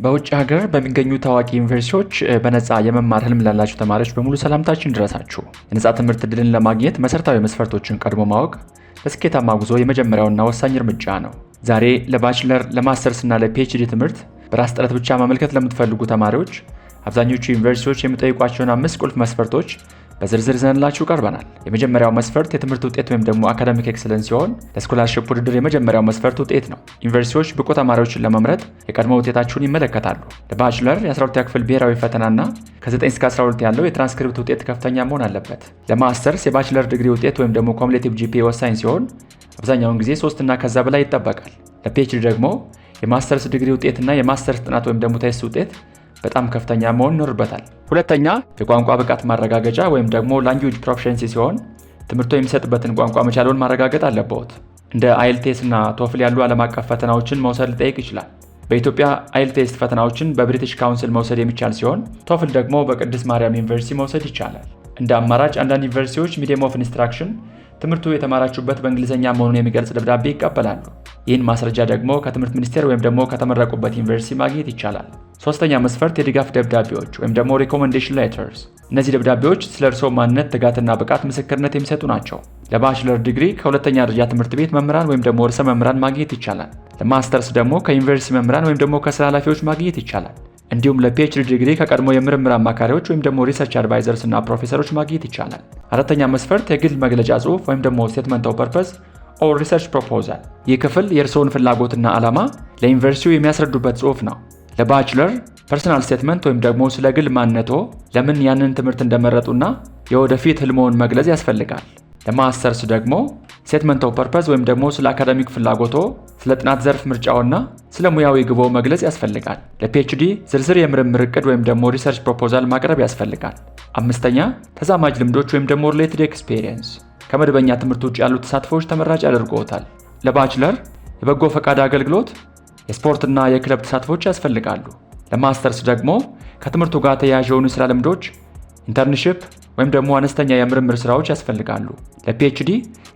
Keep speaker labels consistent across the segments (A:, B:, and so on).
A: በውጭ ሀገር በሚገኙ ታዋቂ ዩኒቨርሲቲዎች በነፃ የመማር ህልም ላላችሁ ተማሪዎች በሙሉ ሰላምታችን ይድረሳችሁ። የነፃ ትምህርት እድልን ለማግኘት መሰረታዊ መስፈርቶችን ቀድሞ ማወቅ ለስኬታማ ጉዞ የመጀመሪያውና ወሳኝ እርምጃ ነው። ዛሬ ለ bachelor፣ ለ masters እና ለ PhD ትምህርት በራስ ጥረት ብቻ ማመልከት ለምትፈልጉ ተማሪዎች አብዛኞቹ ዩኒቨርሲቲዎች የሚጠይቋቸውን አምስት ቁልፍ መስፈርቶች በዝርዝር ይዘንላችሁ ቀርበናል። የመጀመሪያው መስፈርት የትምህርት ውጤት ወይም ደግሞ academic excellence ሲሆን ለ scholarship ውድድር የመጀመሪያው መስፈርት ውጤት ነው። ዩኒቨርሲቲዎች ብቁ ተማሪዎችን ለመምረጥ የቀድሞ ውጤታችሁን ይመለከታሉ። ለ bachelor የ12ኛ ክፍል ብሔራዊ ፈተናና ከ9 እስከ 12 ያለው የትራንስክሪፕት ውጤት ከፍተኛ መሆን አለበት። ለ masters የ bachelor ዲግሪ ውጤት ወይም ደግሞ cumulative GPA ወሳኝ ሲሆን አብዛኛውን ጊዜ 3 እና ከዛ በላይ ይጠበቃል። ለ PhD ደግሞ የማስተርስ ዲግሪ ውጤትና የማስተርስ ጥናት ወይም ደግሞ thesis ውጤት በጣም ከፍተኛ መሆን ይኖርበታል። ሁለተኛ፣ የቋንቋ ብቃት ማረጋገጫ ወይም ደግሞ language proficiency ሲሆን ትምህርቱ የሚሰጥበትን ቋንቋ መቻልዎን ማረጋገጥ አለብዎት። እንደ IELTS እና TOEFL ያሉ ዓለም አቀፍ ፈተናዎችን መውሰድ ሊጠይቅ ይችላል። በኢትዮጵያ IELTS ፈተናዎችን በ British Council መውሰድ የሚቻል ሲሆን TOEFL ደግሞ በቅድስት ማርያም ዩኒቨርሲቲ መውሰድ ይቻላል። እንደ አማራጭ አንዳንድ ዩኒቨርሲቲዎች medium of instruction ትምህርቱ የተማራችሁበት በእንግሊዝኛ መሆኑን የሚገልጽ ደብዳቤ ይቀበላሉ። ይህን ማስረጃ ደግሞ ከትምህርት ሚኒስቴር ወይም ደግሞ ከተመረቁበት ዩኒቨርሲቲ ማግኘት ይቻላል። ሶስተኛ መስፈርት የድጋፍ ደብዳቤዎች ወይም ደግሞ recommendation letters። እነዚህ ደብዳቤዎች ስለ እርስዎ ማንነት፣ ትጋትና ብቃት ምስክርነት የሚሰጡ ናቸው። ለ bachelor ዲግሪ ከሁለተኛ ደረጃ ትምህርት ቤት መምህራን ወይም ደግሞ ርዕሰ መምህራን ማግኘት ይቻላል። ለማስተርስ ደግሞ ከዩኒቨርሲቲ መምህራን ወይም ደግሞ ከስራ ኃላፊዎች ማግኘት ይቻላል። እንዲሁም ለ PhD ዲግሪ ከቀድሞ የምርምር አማካሪዎች ወይም ደግሞ research advisors እና ፕሮፌሰሮች ማግኘት ይቻላል። አራተኛ መስፈርት የግል መግለጫ ጽሑፍ ወይም ደግሞ statement of purpose or research proposal። ይህ ክፍል የእርስዎን ፍላጎትና ዓላማ ለዩኒቨርሲቲው የሚያስረዱበት ጽሑፍ ነው። ለ bachelor personal statement ወይም ደግሞ ስለ ግል ማንነቶ፣ ለምን ያንን ትምህርት እንደመረጡና የወደፊት ህልሞን መግለጽ ያስፈልጋል። ለማስተርስ ደግሞ statement of purpose ወይም ደግሞ ስለ academic ፍላጎቶ፣ ስለ ጥናት ዘርፍ ምርጫዎና ስለ ሙያዊ ግቦ መግለጽ ያስፈልጋል። ለ PhD ዝርዝር የምርምር እቅድ ወይም ደግሞ research proposal ማቅረብ ያስፈልጋል። አምስተኛ፣ ተዛማጅ ልምዶች ወይም ደግሞ related experience። ከመደበኛ ትምህርት ውጭ ያሉ ተሳትፎዎች ተመራጭ ያደርግዎታል። ለ bachelor የበጎ ፈቃድ አገልግሎት፣ የስፖርትና የክለብ ተሳትፎች ያስፈልጋሉ። ለማስተርስ ደግሞ ከትምህርቱ ጋር ተያያዥ የሆኑ የስራ ልምዶች፣ internship ወይም ደግሞ አነስተኛ የምርምር ስራዎች ያስፈልጋሉ። ለ PhD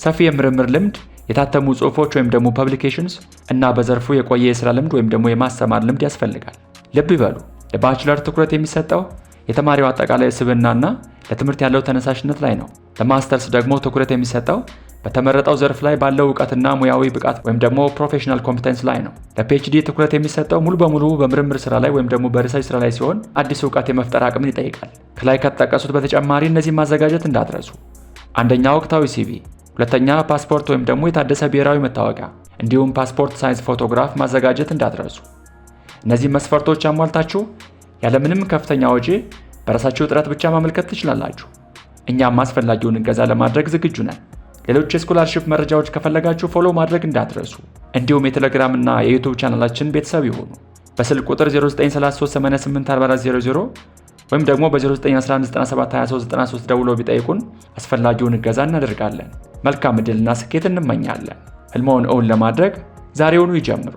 A: ሰፊ የምርምር ልምድ፣ የታተሙ ጽሑፎች ወይም ደግሞ publications እና በዘርፉ የቆየ የስራ ልምድ ወይም ደግሞ የማስተማር ልምድ ያስፈልጋል። ልብ ይበሉ፣ ለ bachelor ትኩረት የሚሰጠው የተማሪው አጠቃላይ ስብዕናና ለትምህርት ያለው ተነሳሽነት ላይ ነው። ለማስተርስ ደግሞ ትኩረት የሚሰጠው በተመረጠው ዘርፍ ላይ ባለው እውቀትና ሙያዊ ብቃት ወይም ደግሞ professional competence ላይ ነው። ለ PhD ትኩረት የሚሰጠው ሙሉ በሙሉ በምርምር ስራ ላይ ወይም ደግሞ በ research ስራ ላይ ሲሆን አዲስ እውቀት የመፍጠር አቅምን ይጠይቃል። ከላይ ከተጠቀሱት በተጨማሪ እነዚህን ማዘጋጀት እንዳትረሱ። አንደኛ፣ ወቅታዊ CV፣ ሁለተኛ፣ ፓስፖርት ወይም ደግሞ የታደሰ ብሔራዊ መታወቂያ እንዲሁም passport size ፎቶግራፍ ማዘጋጀት እንዳትረሱ። እነዚህ መስፈርቶች አሟልታችሁ ያለምንም ከፍተኛ ወጪ በራሳችሁ ጥረት ብቻ ማመልከት ትችላላችሁ። እኛም አስፈላጊውን እገዛ ለማድረግ ዝግጁ ነን። ሌሎች የ scholarship መረጃዎች ከፈለጋችሁ follow ማድረግ እንዳትረሱ። እንዲሁም የቴሌግራም እና የ YouTube ቻናላችን ቤተሰብ ይሁኑ። በስልክ ቁጥር 0933884400 ወይም ደግሞ በ0911972393 ደውለው ቢጠይቁን አስፈላጊውን እገዛ እናደርጋለን። መልካም ዕድልና ስኬት እንመኛለን። ህልምዎን እውን ለማድረግ ዛሬውኑ ይጀምሩ።